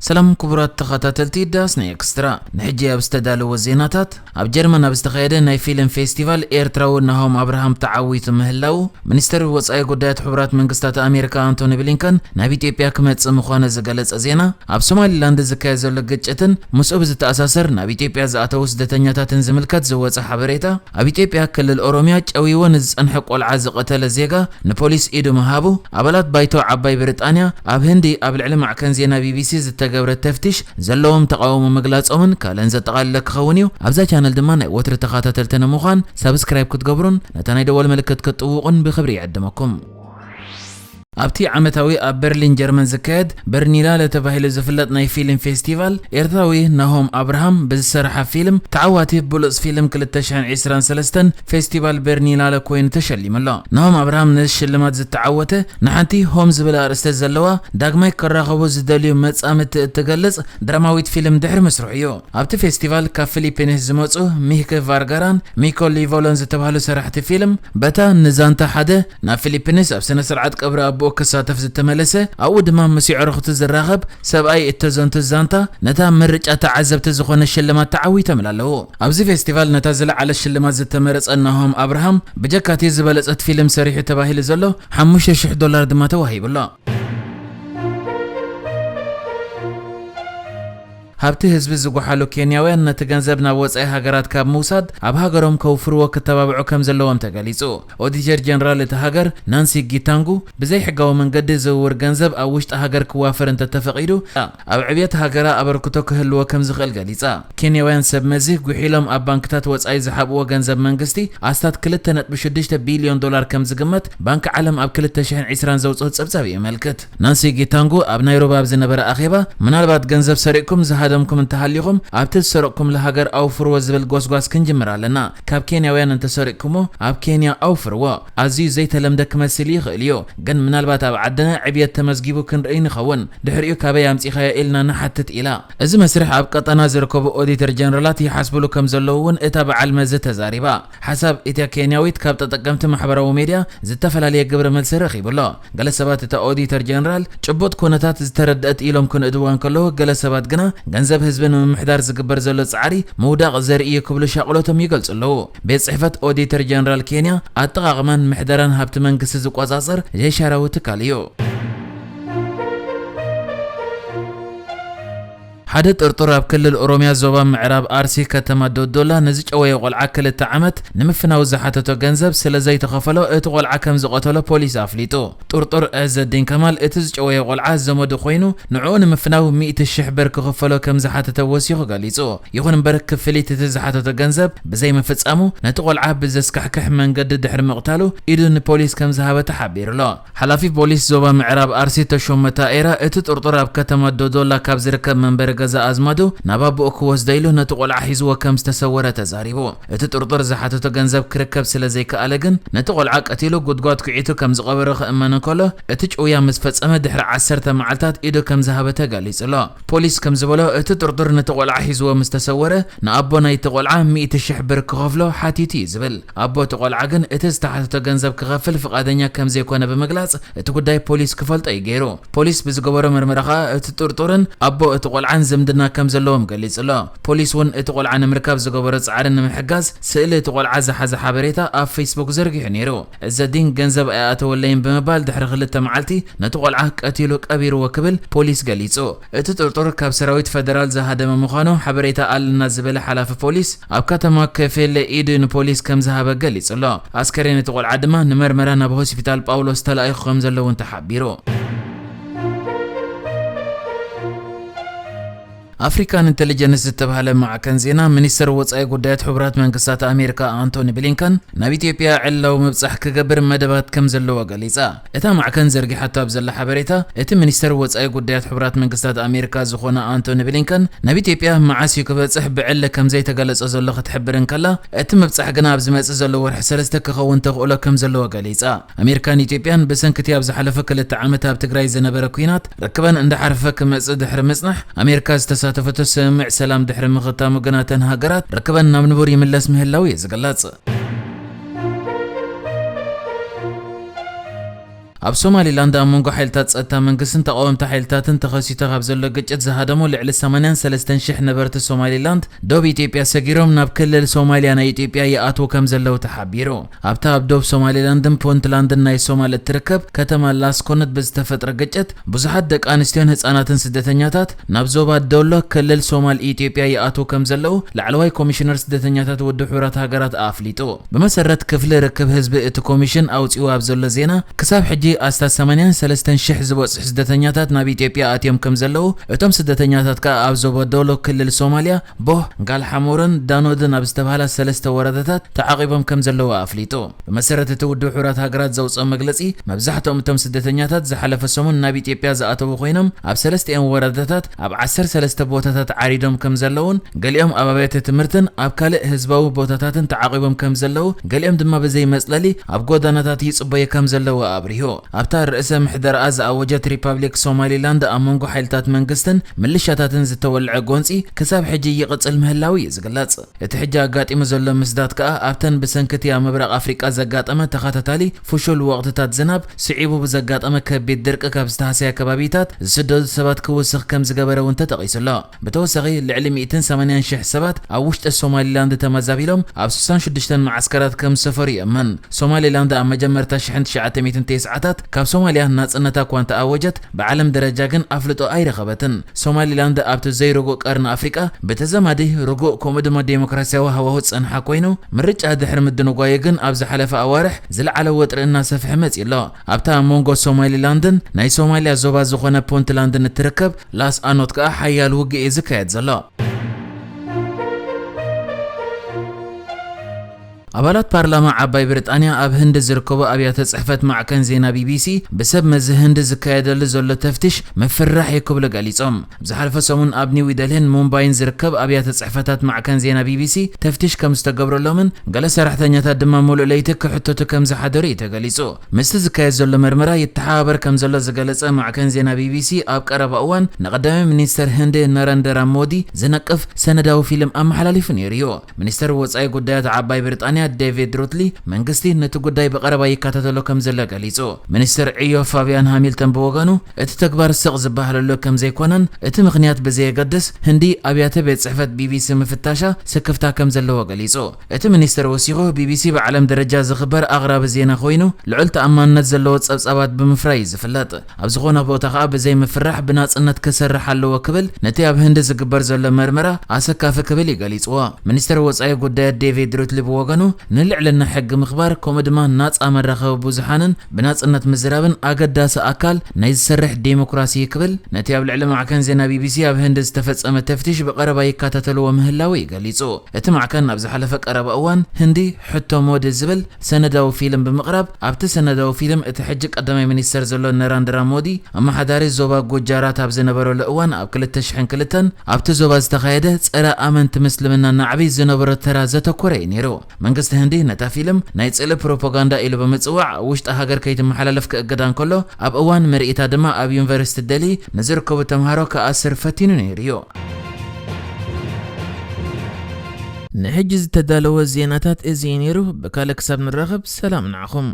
ሰላም ክቡራት ተኸታተልቲ ዳስ ናይ ኤክስትራ፣ ንሕጂ ኣብ ዝተዳለወ ዜናታት፣ ኣብ ጀርመን ኣብ ዝተኻየደ ናይ ፊልም ፌስቲቫል ኤርትራዊ ናሆም ኣብርሃም ተዓዊቱ ምህላው፣ ሚኒስተር ወጻኢ ጉዳያት ሕቡራት መንግስታት ኣሜሪካ ኣንቶኒ ብሊንከን ናብ ኢትዮጵያ ክመጽእ ምዃኑ ዝገለጸ ዜና፣ ኣብ ሶማሊላንድ ዝካየድ ዘሎ ግጭትን ምስኡ ብዝተኣሳሰር ናብ ኢትዮጵያ ዝኣተዉ ስደተኛታትን ዝምልከት ዝወጸ ሓበሬታ፣ ኣብ ኢትዮጵያ ክልል ኦሮሚያ ጨዊዎ ንዝጸንሐ ቆልዓ ዝቐተለ ዜጋ ንፖሊስ ኢዱ ምሃቡ፣ ኣባላት ባይቶ ዓባይ ብሪጣንያ ኣብ ህንዲ ኣብ ልዕሊ ማዕከን ዜና ቢቢሲ ዝተገብረ ተፍትሽ ዘለዎም ተቓውሞ ምግላጾምን ካልእን ዘጠቓለለ ክኸውን እዩ። ኣብዛ ቻነል ድማ ናይ ወትሪ ተኸታተልቲ ንምዃን ሳብስክራይብ ክትገብሩን ነታ ናይ ደወል ምልክት ክትጥውቑን ብኽብሪ ይዕድመኩም። ኣብቲ ዓመታዊ ኣብ በርሊን ጀርመን ዝካየድ በርኒናለ ተባሂሉ ዝፍለጥ ናይ ፊልም ፌስቲቫል፣ ኤርትራዊ ናሆም ኣብርሃም ብዝሰርሓ ፊልም ተዓዋቲ ብሉጽ ፊልም ክልተ ሽሕን ዕስራን ሰለስተን ፌስቲቫል በርኒናለ ኮይኑ ተሸሊሙ ኣሎ። ናሆም ኣብርሃም ነዚ ሽልማት ዝተዓወተ ንሓንቲ ሆም ዝብል ኣርእስቲ ዘለዋ ዳግማይ ክራኸቡ ዝደልዩ መጻምድቲ እትገልጽ ድራማዊት ፊልም ድሕሪ ምስርሑ እዩ። ኣብቲ ፌስቲቫል ካብ ፊሊፒንስ ዝመጹ ሚህክ ቫርጋራን ሚኮ ሊቮሎን ዝተባህሉ ሰራሕቲ ፊልም በታ ንዛንታ ሓደ ናብ ፊሊፒንስ ኣብ ስነ ስርዓት ቀብሪ ኣቦኡ ክሳተፍ ዝተመለሰ፣ ኣብኡ ድማ ምስ የዕሩኽቱ ዝራኸብ ሰብኣይ እተዘንቱ ዛንታ ነታ ምርጫ ተዓዘብቲ ዝኾነ ሽልማት ተዓዊቶምላ ኣለዉ። ኣብዚ ፌስቲቫል ነታ ዝለዓለ ሽልማት ዝተመረጸ ናሆም ኣብርሃም ብጀካቲ ዝበለጸት ፊልም ሰሪሑ ተባሂሉ ዘሎ ሓሙሽተ ሽሕ ዶላር ድማ ተዋሂቡ ኣሎ። ሃብቲ ህዝቢ ዝጎሓሉ ኬንያውያን ነቲ ገንዘብ ናብ ወጻኢ ሃገራት ካብ ምውሳድ ኣብ ሃገሮም ከውፍርዎ ክተባብዑ ከም ዘለዎም ተገሊጹ። ኦዲተር ጀነራል እታ ሃገር ናንሲ ጊታንጉ ብዘይሕጋዊ መንገዲ ዝውውር ገንዘብ ኣብ ውሽጢ ሃገር ክዋፈር እንተተፈቒዱ ኣብ ዕብየት ሃገራ ኣበርክቶ ክህልዎ ከም ዝኽእል ገሊጻ። ኬንያውያን ሰብ መዚ ጉሒሎም ኣብ ባንክታት ወጻኢ ዝሓብዎ ገንዘብ መንግስቲ ኣስታት ክልተ ነጥቢ ሽዱሽተ ቢልዮን ዶላር ከም ዝግመት ባንኪ ዓለም ኣብ ክልተ ሽሕን ዕስራን ዘውጽኦ ጸብጻብ የመልክት። ናንሲ ጊታንጉ ኣብ ናይሮቢ ኣብ ዝነበረ ኣኼባ፣ ምናልባት ገንዘብ ሰሪቕኩም ዝሃደምኩም እንተሃሊኹም ኣብቲ ዝሰረቕኩምላ ሃገር ኣውፍርዎ ዝብል ጎስጓስ ክንጅምር ኣለና። ካብ ኬንያውያን እንተሰሪቕኩሞ ኣብ ኬንያ ኣውፍርዎ። ኣዝዩ ዘይተለምደ ክመስል ይኽእል እዩ፣ ግን ምናልባት ኣብ ዓድና ዕብየት ተመዝጊቡ ክንርኢ ንኸውን። ድሕሪኡ ካበይ ኣምጺኻዮ ኢልና ንሓትት ኢላ። እዚ መስርሕ ኣብ ቀጠና ዝርከቡ ኦዲተር ጀነራላት ይሓስብሉ ከም ዘለዉ እውን እታ በዓል መዚ ተዛሪባ። ሓሳብ እታ ኬንያዊት ካብ ተጠቀምቲ ማሕበራዊ ሜድያ ዝተፈላለየ ግብረ መልሲ ረኺቡ ኣሎ። ገለ ሰባት እታ ኦዲተር ጀነራል ጭቡጥ ኩነታት ዝተረድአት ኢሎም ክንእድዋ እንከለዉ፣ ገለ ሰባት ግና ገንዘብ ህዝቢ ንምምሕዳር ዝግበር ዘሎ ጻዕሪ ምውዳቕ ዘርኢ እዩ ክብሉ ሻቕሎቶም ይገልጹ ኣለዉ። ቤት ጽሕፈት ኦዲተር ጀነራል ኬንያ ኣጠቓቕማን ምሕደራን ሃብቲ መንግስቲ ዝቆጻጸር ዘይሻራዊ ትካል እዩ። ሓደ ጥርጡር ኣብ ክልል ኦሮሚያ ዞባ ምዕራብ ኣርሲ ከተማ ዶዶላ ንዝጨወየ ቆልዓ ክልተ ዓመት ንምፍናው ዝሓተቶ ገንዘብ ስለ ዘይተኸፈሎ እቲ ቆልዓ ከም ዝቐተሎ ፖሊስ ኣፍሊጡ። ጥርጡር ዐዘዲን ከማል እቲ ዝጨወየ ቆልዓ ዘመዱ ኮይኑ ንዕኡ ንምፍናው ሚእቲ ሽሕ ብር ክኽፈሎ ከም ዝሓተተ ወሲኹ ገሊጹ። ይኹን እምበር ክፍሊት እቲ ዝሓተቶ ገንዘብ ብዘይምፍጻሙ ነቲ ቆልዓ ብዘስካሕክሕ መንገዲ ድሕሪ ምቕታሉ ኢዱ ንፖሊስ ከም ዝሃበ ተሓቢሩ ኣሎ። ሓላፊ ፖሊስ ዞባ ምዕራብ ኣርሲ ተሾመ ታኤራ፣ እቲ ጥርጡር ኣብ ከተማ ዶዶላ ካብ ዝርከብ መንበሪ ገዛ ኣዝማዱ ናብ ኣቦኡ ክወስዶ ኢሉ ነቲ ቆልዓ ሒዝዎ ከም ዝተሰወረ ተዛሪቡ። እቲ ጥርጡር ዝሓተቶ ገንዘብ ክርከብ ስለ ዘይከኣለ ግን፣ ነቲ ቆልዓ ቀቲሉ ጉድጓድ ኩዒቱ ከም ዝቐበሮ ክእመን እንከሎ፣ እቲ ጭውያ ምስ ፈጸመ ድሕሪ ዓሰርተ መዓልታት ኢዱ ከም ዝሃበ ተገሊጹ ኣሎ። ፖሊስ ከም ዝበሎ፣ እቲ ጥርጡር ነቲ ቆልዓ ሒዝዎ ምስ ተሰወረ፣ ንኣቦ ናይቲ ቆልዓ ሚእቲ ሽሕ ብር ክኸፍሎ ሓቲቱ እዩ ዝብል። ኣቦ እቲ ቆልዓ ግን እቲ ዝተሓተቶ ገንዘብ ክኸፍል ፍቓደኛ ከም ዘይኮነ ብምግላጽ፣ እቲ ጉዳይ ፖሊስ ክፈልጦ እዩ ገይሩ። ፖሊስ ብዝገበሮ መርመራ ከኣ እቲ ጥርጡርን ኣቦ እቲ ቆልዓን ዝምድና ከም ዘለዎም ገሊጹ ኣሎ። ፖሊስ እውን እቲ ቆልዓ ንምርካብ ዝገበሮ ጻዕሪ ንምሕጋዝ ስእሊ እቲ ቆልዓ ዝሓዘ ሓበሬታ ኣብ ፌስቡክ ዘርጊሑ ነይሩ። እዘዲን ገንዘብ ኣይኣተወለይን ብምባል ድሕሪ ክልተ መዓልቲ ነቲ ቆልዓ ቀቲሉ ቀቢርዎ ክብል ፖሊስ ገሊጹ። እቲ ጥርጡር ካብ ሰራዊት ፈደራል ዝሃደመ ምዃኑ ሓበሬታ ኣለና ዝበለ ሓላፊ ፖሊስ፣ ኣብ ከተማ ከፌለ ኢዱ ንፖሊስ ከም ዝሃበ ገሊጹ ኣሎ። ኣስከሬን እቲ ቆልዓ ድማ ንመርመራ ናብ ሆስፒታል ጳውሎስ ተላኢኹ ከም ዘሎ እውን ተሓቢሩ። ኣፍሪካን ኢንተሊጀንስ ዝተባህለ ማዕከን ዜና ሚኒስተር ወጻኢ ጉዳያት ሕቡራት መንግስታት ኣሜሪካ ኣንቶኒ ብሊንከን ናብ ኢትዮጵያ ዕላዊ ምብጻሕ ክገብር መደባት ከም ዘለዎ ገሊጻ። እታ ማዕከን ዘርጊሓቶ ኣብ ዘላ ሓበሬታ፣ እቲ ሚኒስተር ወጻኢ ጉዳያት ሕቡራት መንግስታት ኣሜሪካ ዝኾነ ኣንቶኒ ብሊንከን ናብ ኢትዮጵያ መዓስ እዩ ክበጽሕ ብዕሊ ከም ዘይተገለጸ ዘሎ ክትሕብር እንከላ፣ እቲ ምብጻሕ ግና ኣብ ዝመጽእ ዘሎ ወርሒ ሰለስተ ክኸውን ተኽእሎ ከም ዘለዎ ገሊጻ። ኣሜሪካን ኢትዮጵያን ብሰንኪ እቲ ኣብ ዝሓለፈ ክልተ ዓመት ኣብ ትግራይ ዝነበረ ኲናት ርክበን እንዳሓርፈ ክመጽእ ድሕሪ ምጽናሕ፣ ኣሜሪካ ዝተሳተፈቶ ስምምዕ ሰላም ድሕሪ ምኽታሙ ግና እተን ሃገራት ርክበን ናብ ንቡር ይምለስ ምህላው እዩ ዝግለጽ። ኣብ ሶማሊላንድ ኣብ መንጎ ሓይልታት ጸጥታ መንግስትን ተቓወምቲ ሓይልታትን ተኸሲቱ ካብ ዘሎ ግጭት ዝሃደሙ ልዕሊ ሰማንያን ሰለስተን ሽሕ ነበርቲ ሶማሊላንድ ዶብ ኢትዮጵያ ሰጊሮም ናብ ክልል ሶማሊያ ናይ ኢትዮጵያ ይኣትዉ ከም ዘለዉ ተሓቢሩ። ኣብታ ኣብ ዶብ ሶማሊላንድን ፑንትላንድን ናይ ሶማል እትርከብ ከተማ ላስኮነት ብዝተፈጥረ ግጭት ብዙሓት ደቂ ኣንስትዮን ህጻናትን ስደተኛታት ናብ ዞባ ዶሎ ክልል ሶማል ኢትዮጵያ ይኣትዉ ከም ዘለዉ ላዕለዋይ ኮሚሽነር ስደተኛታት ውድብ ሕቡራት ሃገራት ኣፍሊጡ። ብመሰረት ክፍሊ ርክብ ህዝቢ እቲ ኮሚሽን ኣውጺኡ ኣብ ዘሎ ዜና፣ ክሳብ ሕጂ ኣስታት ሰማንያን ሰለስተን ሽሕ ዝበጽሑ ስደተኛታት ናብ ኢትዮጵያ ኣትዮም ከም ዘለዉ፣ እቶም ስደተኛታት ከኣ ኣብ ዞባ ዶሎ ክልል ሶማልያ፣ ቦህ፣ ጋልሓሞርን ዳኖድን ኣብ ዝተባህላ ሰለስተ ወረዳታት ተዓቒቦም ከም ዘለዉ ኣፍሊጡ። ብመሰረት እቲ ውድብ ሕቡራት ሃገራት ዘውጽኦ መግለጺ፣ መብዛሕትኦም እቶም ስደተኛታት ዝሓለፈ ሰሙን ናብ ኢትዮጵያ ዝኣተዉ ኮይኖም፣ ኣብ ሰለስቲኦም ወረዳታት ኣብ ዓሰርተ ሰለስተ ቦታታት ዓሪዶም ከም ዘለዉን፣ ገሊኦም ኣብ ኣብያተ ትምህርትን ኣብ ካልእ ህዝባዊ ቦታታትን ተዓቒቦም ከም ዘለዉ፣ ገሊኦም ድማ ብዘይ መጽለሊ ኣብ ጎዳናታት ይጽበዩ ከም ዘለዉ ኣብሪሁ። ኣብታ ርእሰ ምሕደራኣ ዝኣወጀት ሪፓብሊክ ሶማሊላንድ ኣብ መንጎ ሓይልታት መንግስትን ምልሻታትን ዝተወልዐ ጎንጺ ክሳብ ሕጂ ይቕጽል ምህላዉ እዩ ዝግለጽ። እቲ ሕጂ ኣጋጢሙ ዘሎ ምስዳድ ከኣ ኣብተን ብሰንኪ እቲ ኣብ ምብራቕ ኣፍሪቃ ዘጋጠመ ተኸታታሊ ፍሹል ወቕትታት ዝናብ ስዒቡ ብዘጋጠመ ከቢድ ድርቂ ካብ ዝተሃስያ ከባቢታት ዝስደዱ ሰባት ክውስኽ ከም ዝገበረ እውን ተጠቒሱ ኣሎ። ብተወሳኺ ልዕሊ ሚእትን ሰማንያን ሽሕ ሰባት ኣብ ውሽጢ ሶማሊላንድ ተመዛቢሎም ኣብ ስሳን ሽዱሽተን መዓስከራት ከም ዝሰፈሩ ይእመን። ሶማሊላንድ ኣብ መጀመርታ ሽሕን ትሽዓተ ሚእትን ተስዓታት ካብ ሶማልያ ናጽነታ እኳ እንተኣወጀት፣ ብዓለም ደረጃ ግን ኣፍልጦ ኣይረኸበትን። ሶማሊላንድ ኣብቲ ዘይርጉእ ቀርኒ ኣፍሪቃ ብተዘማዲ ርጉእ ከምኡ ድማ ዴሞክራሲያዊ ሃዋሁ ዝጸንሓ ኮይኑ፣ ምርጫ ድሕሪ ምድንጓዩ ግን ኣብ ዝሓለፈ ኣዋርሕ ዝለዓለ ወጥሪ እናሰፍሐ መጺኡ ኣሎ። ኣብታ ኣብ መንጎ ሶማሊላንድን ናይ ሶማልያ ዞባ ዝኾነ ፑንትላንድን እትርከብ ላስ ኣኖት ከኣ ሓያል ውግእ እዩ ዝካየድ ዘሎ። ኣባላት ፓርላማ ዓባይ ብሪጣንያ ኣብ ህንዲ ዝርከቡ ኣብያተ ጽሕፈት ማዕከን ዜና ቢቢሲ ብሰብ መዚ ህንዲ ዝካየደሉ ዘሎ ተፍትሽ ምፍርራሕ እዩ ክብሉ ገሊጾም። ኣብ ዝሓለፈ ሰሙን ኣብ ኒው ደልሂን ሙምባይን ዝርከብ ኣብያተ ጽሕፈታት ማዕከን ዜና ቢቢሲ ተፍትሽ ከም ዝተገብረሎምን ገለ ሰራሕተኛታት ድማ ሙሉእ ለይቲ ክሕተቱ ከም ዝሓደሩ እዩ ተገሊጹ። ምስቲ ዝካየድ ዘሎ መርመራ ይተሓባበር ከም ዘሎ ዝገለጸ ማዕከን ዜና ቢቢሲ ኣብ ቀረባ እዋን ንቀዳማይ ሚኒስተር ህንዲ ናራንደራ ሞዲ ዝነቅፍ ሰነዳዊ ፊልም ኣመሓላሊፉ ነይሩ እዩ። ሚኒስተር ወጻኢ ጉዳያት ዓባይ ብሪጣንያ ዴቪድ ሩትሊ መንግስቲ ነቲ ጉዳይ ብቐረባ ይከታተሎ ከም ዘሎ ገሊጹ። ሚኒስተር ዕዮ ፋብያን ሃሚልተን ብወገኑ እቲ ተግባር ስቕ ዝበሃለሉ ከም ዘይኮነን እቲ ምኽንያት ብዘየገድስ ህንዲ ኣብያተ ቤት ጽሕፈት ቢቢሲ ምፍታሻ ስክፍታ ከም ዘለዎ ገሊጹ። እቲ ሚኒስተር ወሲኹ ቢቢሲ ብዓለም ደረጃ ዝኽበር ኣቕራቢ ዜና ኮይኑ ልዑል ተኣማንነት ዘለዎ ጸብጻባት ብምፍራይ እዩ ዝፍለጥ። ኣብ ዝኾነ ቦታ ከኣ ብዘይ ምፍራሕ ብናጽነት ክሰርሕ ኣለዎ ክብል ነቲ ኣብ ህንዲ ዝግበር ዘሎ መርመራ ኣሰካፊ ክብል እዩ ገሊጽዎ። ሚኒስተር ወጻኢ ጉዳያት ዴቪድ ሩትሊ ብወገኑ ንልዕልና ሕጊ ምኽባር ከምኡ ድማ ናጻ መራኸቢ ብዙሓንን ብናጽነት ምዝራብን ኣገዳሲ ኣካል ናይ ዝሰርሕ ዴሞክራሲ እዩ ክብል ነቲ ኣብ ልዕሊ ማዕከን ዜና ቢቢሲ ኣብ ህንዲ ዝተፈጸመ ተፍትሽ ብቐረባ ይከታተልዎ ምህላዉ እዩ ገሊጹ። እቲ ማዕከን ኣብ ዝሓለፈ ቀረባ እዋን ህንዲ ሕቶ ሞዲ ዝብል ሰነዳዊ ፊልም ብምቕራብ ኣብቲ ሰነዳዊ ፊልም እቲ ሕጂ ቀዳማይ ሚኒስተር ዘሎ ናራንድራ ሞዲ ኣመሓዳሪ ዞባ ጉጃራት ኣብ ዝነበረሉ እዋን ኣብ ክልተ ሽሕን ክልተን ኣብቲ ዞባ ዝተኻየደ ጸረ ኣመንቲ ምስልምና ናዕቢ ዝነበሮ ተራ ዘተኮረ እዩ ነይሩ። መንግስቲ ህንዲ ነታ ፊልም ናይ ጽልኢ ፕሮፓጋንዳ ኢሉ ብምጽዋዕ ኣብ ውሽጢ ሃገር ከይትመሓላለፍ ክእግዳ እንከሎ ኣብ እዋን ምርኢታ ድማ ኣብ ዩኒቨርሲቲ ደሊ ንዝርከቡ ተምሃሮ ክኣስር ፈቲኑ ነይሩ እዩ። ንሕጂ ዝተዳለወ ዜናታት እዚ እዩ ነይሩ። ብካልእ ክሳብ ንራኸብ ሰላም ንዓኹም።